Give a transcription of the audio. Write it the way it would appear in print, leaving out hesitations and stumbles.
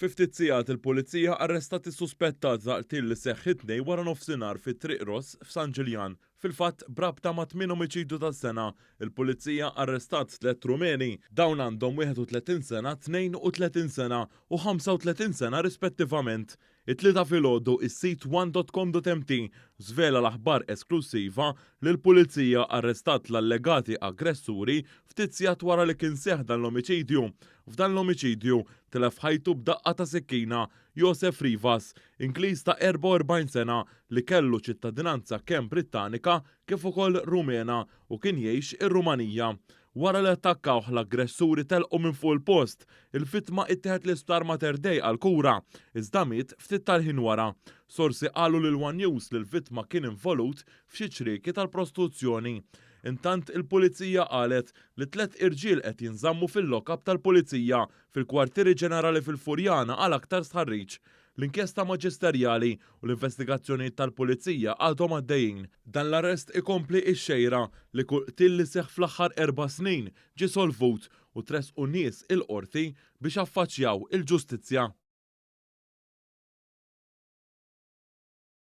Fi ftit sigħat il-Pulizija arrestat is-suspettat ta' qtil li seħħ it-Tnejn waranofsinhar fi Triq Ross f'San Ġiljan. Fil-fatt, b'rabta ma' tmien omiċidju tas-sena, il-Pulizija arrestat tlett Rumeni. Dawn għandhom 31 sena, 32 sena u 35 sena rispettivament. It-Tlieta filgħodu is-sit one.com.mt żvela l-aħbar esklussiva li l-Pulizija arrestat l-allegati aggressuri ftit sigħat wara li kien seħħ dan l-omiċidju. F'dan l-omiċidju tilef ħajtu b'daqqa ta' sikkina Josef Rivas, Ingliż ta' 44 sena li kellu ċittadinanza kemm Brittanika kif ukoll Rumena u kien jgħix ir-Rumanija. Wara li attakkawh l-aggressuri telqu minn fuq il-post. Il-vittma ittieħed l-Isptar Mater Dei għall-kura, iżda miet ftit tal-ħin wara. Sorsi qalu lil one News li l-vittma kien involut f'xi ċrieki tal-prostituzzjoni. Intant il-Pulizija qalet li tlett irġiel qed jinżammu fil-lock-up tal-Pulizija fil-Kwartieri Ġenerali fil-Furjana għal aktar stħarriġ. L-inkjesta maġisterjali u l-investigazzjonijiet tal-Pulizija għadhom għaddejjin. Dan l-arrest ikompli x-xejra li kull qtil li seħħ fl-aħħar erba' snin ġie solvut u tressqu nies il-Qorti biex affaċċjaw il-ġustizzja.